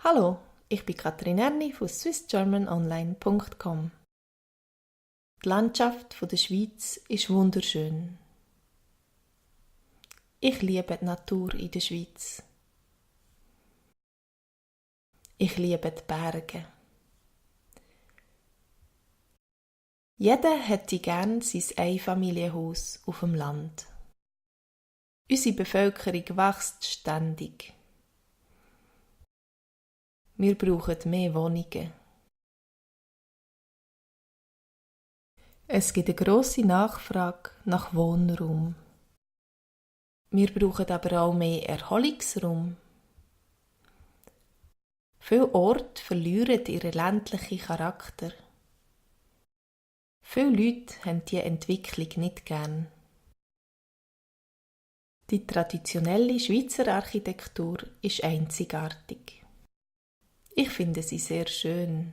Hallo, ich bin Katrin Erni von swissgermanonline.com. Die Landschaft der Schweiz ist wunderschön. Ich liebe die Natur in der Schweiz. Ich liebe die Berge. Jeder hätte gern sein Einfamilienhaus auf dem Land. Unsere Bevölkerung wächst ständig. Wir brauchen mehr Wohnungen. Es gibt eine grosse Nachfrage nach Wohnraum. Wir brauchen aber auch mehr Erholungsraum. Viele Orte verlieren ihren ländlichen Charakter. Viele Leute haben diese Entwicklung nicht gern. Die traditionelle Schweizer Architektur ist einzigartig. Ich finde sie sehr schön.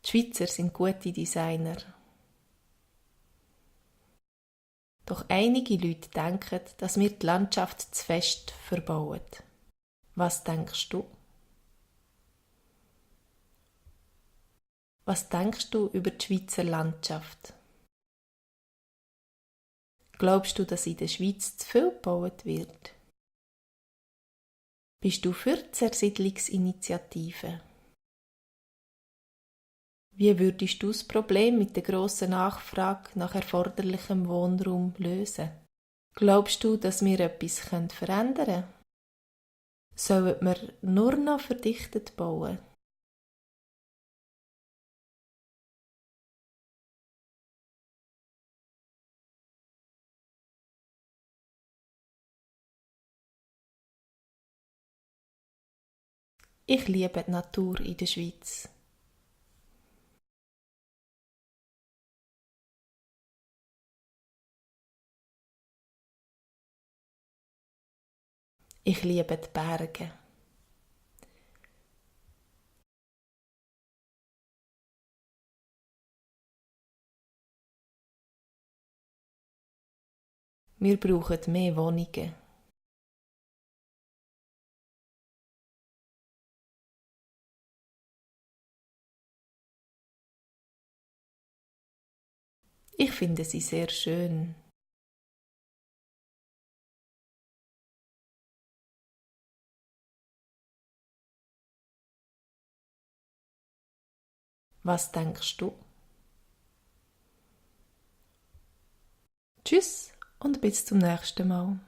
Die Schweizer sind gute Designer. Doch einige Leute denken, dass wir die Landschaft zu fest verbauen. Was denkst du? Was denkst du über die Schweizer Landschaft? Glaubst du, dass in der Schweiz zu viel gebaut wird? Bist du für die Zersiedlungsinitiative? Wie würdest du das Problem mit der grossen Nachfrage nach erforderlichem Wohnraum lösen? Glaubst du, dass wir etwas verändern können? Sollen wir nur noch verdichtet bauen? Ich liebe die Natur in der Schweiz. Ich liebe die Berge. Wir brauchen mehr Wohnungen. Ich finde sie sehr schön. Was denkst du? Tschüss und bis zum nächsten Mal.